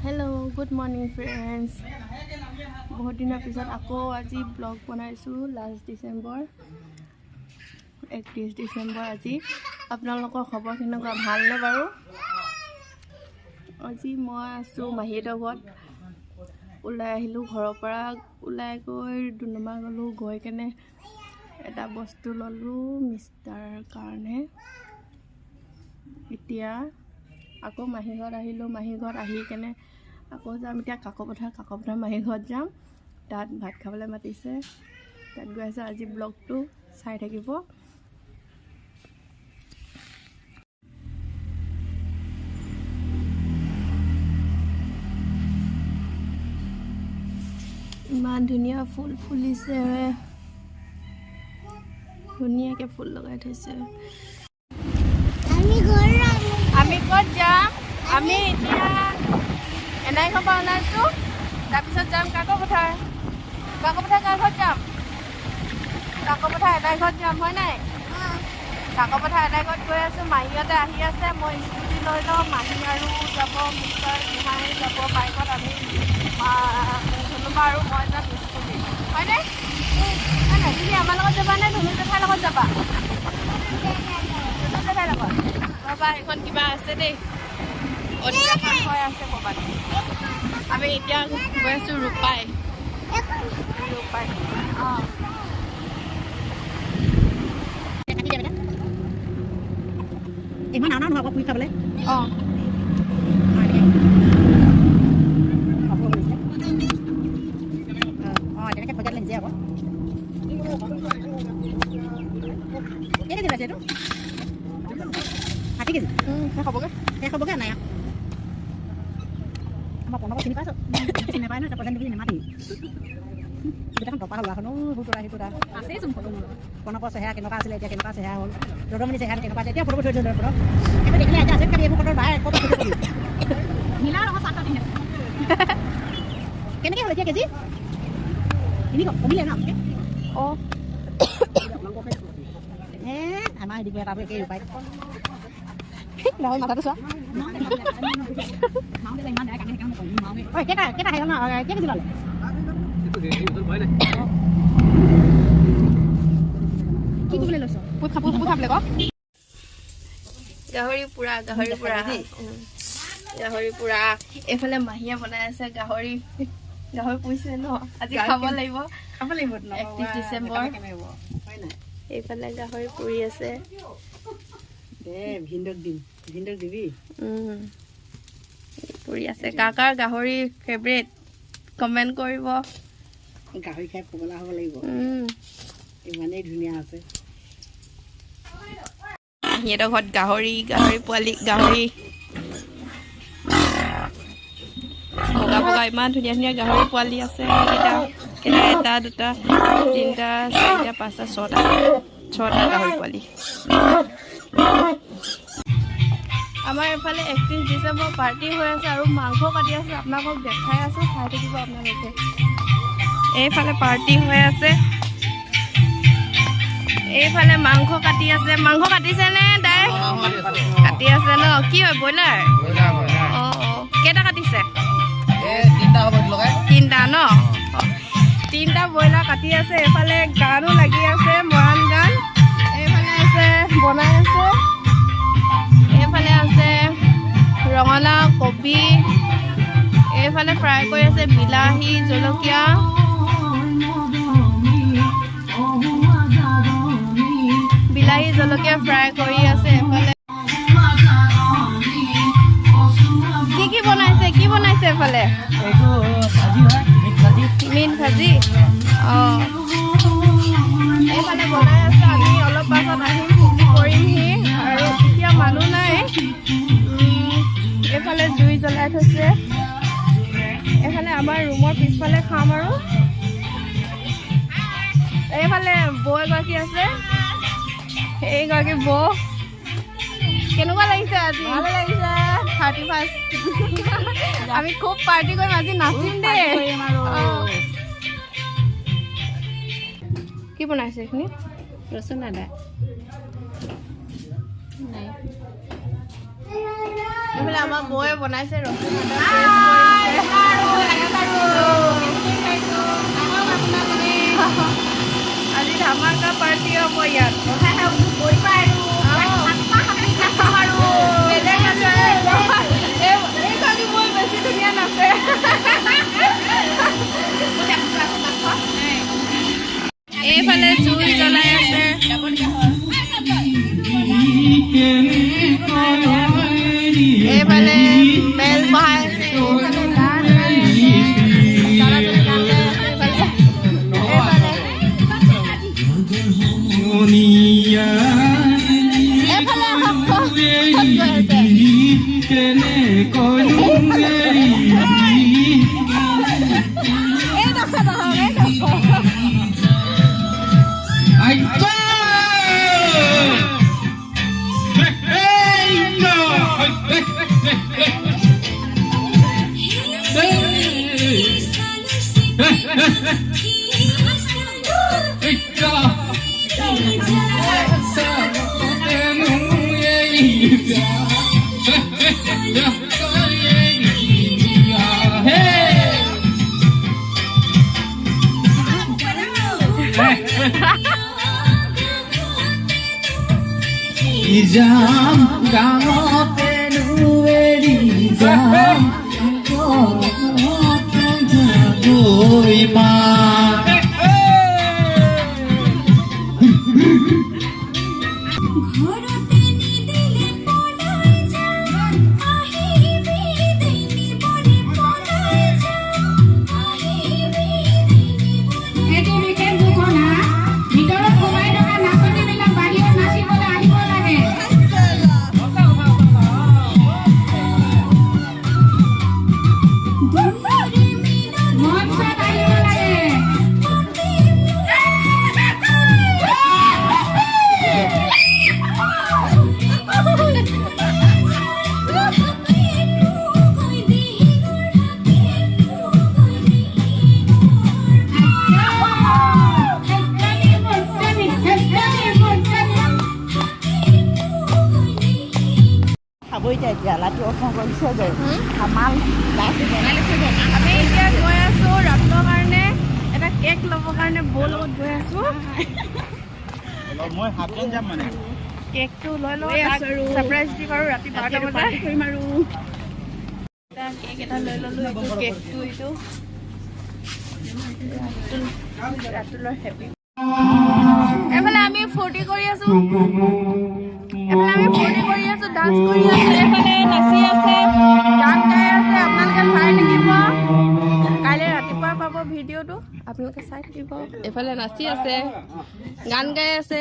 Hello', good morning friends. বহুত দিনৰ পিছত আকৌ আজি ব্লগ বনাইছোঁ। লাষ্ট ডিচেম্বৰ, 31 ডিচেম্বৰ আজি। আপোনালোকৰ খবৰ কেনেকুৱা, ভালনে বাৰু? আজি মই আছোঁ মাহীহঁতৰ ঘৰত। ওলাই আহিলোঁ ঘৰৰ পৰা। ওলাই গৈ ডুমডুমা গ'লোঁ, গৈ কেনে এটা বস্তু ল'লোঁ মিষ্টাৰ কাৰণে। এতিয়া আকৌ মাহী ঘৰত আহিলোঁ। মাহী ঘৰত আহি কেনে আকৌ যাম এতিয়া কাকপথাৰ। কাকপথাৰ মাহী ঘৰত যাম, তাত ভাত খাবলৈ মাতিছে। তাত গৈ আছোঁ। আজি ব্লগটো চাই থাকিব। ইমান ধুনীয়া ফুল ফুলিছে, ধুনীয়াকৈ ফুল লগাই থৈছে। আমি ক'ত যাম? আমি এতিয়া এনাইঘৰ পৰা ওলাইছোঁ, তাৰপিছত যাম কাকপথাৰ। কাকপথাৰ কাৰ ঘৰত যাম? কাকপথাৰ এনাই ঘৰত যাম, হয় নাই? কাকপথাৰ এনাই ঘৰত গৈ আছোঁ। মাহীহঁতে আহি আছে। মই স্কুটি লৈ লওঁ। মাহী আৰু যাব, মিষ্টাৰ গোহাঁই যাব বাইকত। আমি ধনুবা আৰু মই যাম স্কুটিত, হয়নে? হয় নাই? তুমি আমাৰ লগত যাবা নে ধনু জেঠাইৰ লগত যাবা? ধনু জেঠাইৰ লগত। ৰ'বা, সেইখন কিবা আছে দেই, অধিৱেশন হৈ আছে ক'ৰবাত। আমি এতিয়া গৈ আছোঁ ৰূপাই, ৰূপাই। অঁ। ইমান আনা নহয় আকৌ পুৰি খাবলৈ। অঁ। অঁ, তেনেকৈ থৈ দিলে নিজে আকৌ। কেই কেজি ওলাইছে এইটো? 60 কেজি। শেষ হ'বগৈ। শেষ হ'বগৈ নাই। আমাৰ প্ৰণৱক চিনি পাইছ? চিনি নাপায় নহয়, প্ৰজেণ্ট দিবি, নেমাতি। গোটেইখন টপা হ'ল। এখন সেইটো সেইটো আছেইচোন ফটো। প্ৰণৱৰ চেহেৰা কেনেকুৱা আছিলে, এতিয়া কেনেকুৱা চেহেৰা হ'ল। ৰদমণি চেহেৰাটো কেনেকুৱা আছে, এতিয়া ফটো থৈ দিছোঁ। প্ৰণৱ সেইটো দেখিলে এতিয়া আছে। খালি এইবোৰ ফটো ভাই ক'ত নীলা ৰঙৰ চাৰ্ট পিন্ধে। কেনেকৈ হ'ল এতিয়া কেজি 300 কমিলে ন? অঁ। হে, আমাৰ এদিকে এটা একেই উপায়। নহয়, মাথাটো চোৱা। ঐ, কেইটা কেইটা হেৰি হ'ল ন? কেই কেজি ল'লে? কি কৰিবলৈ লৈছ? পুত খাব, পুত খাবলৈ ক। গাহৰি পোৰা, গাহৰি পোৰা, গাহৰি পোৰা। এইফালে মাহীয়ে বনাই আছে গাহৰি। গাহৰি পুৰিছে ন? আজি খাব লাগিব। খাব লাগিব। 31 ডিচেম্বৰ। এইফালে গাহৰি পুৰি আছে। দে, ভিনদেউক দিম। ভিনদেউক দিবি। পুৰি আছে। কাৰ কাৰ গাহৰি ফেভৰেট, কমেণ্ট কৰিব। গাহৰি খাই পগলা হ'ব লাগিব, ইমানেই ধুনীয়া আছে। সিহঁতৰ ঘৰত গাহৰি, গাহৰি পোৱালি, গাহৰি বগা বগা ইমান ধুনীয়া ধুনীয়া গাহৰি পোৱালি আছে। কেইটা কেইটা? এটা, দুটা, তিনিটা, চাৰিটা, পাঁচটা, ছটা, ছটা গাহৰি পোৱালি। আমাৰ এইফালে 31 ডিচেম্বৰ পাৰ্টি হৈ আছে আৰু মাংস কাটি আছে। আপোনালোকক দেখাই আছোঁ, চাই থাকিব আপোনালোকে। এইফালে পাৰ্টি হৈ আছে, এইফালে মাংস কাটি আছে। মাংস কাটিছে নে দাই? কাটি আছে ন? কি হয়, ব্ৰইলাৰ? অঁ অঁ কেইটা কাটিছে? তিনিটা ন? তিনিটা ব্ৰইলাৰ কাটি আছে। এইফালে গানো লাগি আছে, মৰাণ গান। এইফালে আছে, বনাই আছে। এইফালে আছে ৰঙালাও, কবি। এইফালে ফ্ৰাই কৰি আছে বিলাহী, জলকীয়া। বিলাহী জলকীয়া ফ্ৰাই কৰি আছে। এফালে কি কি বনাইছে? কি বনাইছে এফালে? মিন ভাজি। অঁ, এইফালে বনাই আছে। আমি অলপ পাছত আহিম, ফূৰ্তি কৰিমহি। আৰু এতিয়া মানুহ নাই। এইফালে জুই জ্বলাই থৈছে। এইফালে আমাৰ ৰুমৰ পিছফালে খাম। আৰু এইফালে বৌ এগৰাকী আছে। এইগৰাকী বৌ। কেনেকুৱা লাগিছে আজি? ভালে লাগিছে। 31। আমি খুব পাৰ্টি কৰিম আজি, নাচিম দেই। অঁ। কি বনাইছে এইখিনি? ৰচুন, আদা নাই। এইফালে আমাৰ বৌয়ে বনাইছে ৰচুন আদা। আজি ধামাকা পাৰ্টি হ'ব ইয়াত। বেলেগ নাচে। এইগৰাকী বৌ বেছি ধুনীয়া নাচে। এইফালে জুই জ্বলাই আছে। এইফালে মেল বহাই আছে। এইফালে গান গাই আছে। দাদাজনে গান গাই আছে। এইফালে এইফালে এইফালে আহক, ক'ত গৈ আছে? এইডোখৰত আহক, এইডোখৰত। যাম গাঁৱতে এৰি যাম গৈ মা। ঘৰতে নিদিলে পলাই যাম, আহিবি নিবলে পলাই যাম, আহিবি নিবলে। এইটো বিশেষ ঘোষণা, ভিতৰত সোমাই থকা নাচনীবিলাক বাহিৰত নাচিবলৈ আহিব লাগে। দুয়োৰে মিলন মঞ্চত আহিব লাগে। খাব এতিয়া। এতিয়া লাইটটো অফ কৰিছে যে আমাৰ। আমি এতিয়া গৈ আছো ৰাতুলৰ কাৰণে এটা কেক ল'বৰ কাৰণে। বৌৰ লগত গৈ আছো। মই হাফলং যাম মানে। কেকটো লৈ লওঁ, ছাৰপ্ৰাইজ দিম আৰু ৰাতি 12টা বজাত কৰিম আৰু। এটা কেক এটা লৈ ল'লো। এইটো কেকটো, এইটো ৰাতুলৰ হেপী। এইফালে আমি ফূৰ্তি কৰি আছো। এইফালে আমি ফূৰ্তি কৰি আছো, ডান্স কৰি আছো। এইফালে নাচি আছে, গান গাই আছে। আপোনালোকে চাই থাকিব। কাইলৈ ৰাতিপুৱা পাব ভিডিঅ'টো, আপোনালোকে চাই থাকিব। এইফালে নাচি আছে, গান গাই আছে।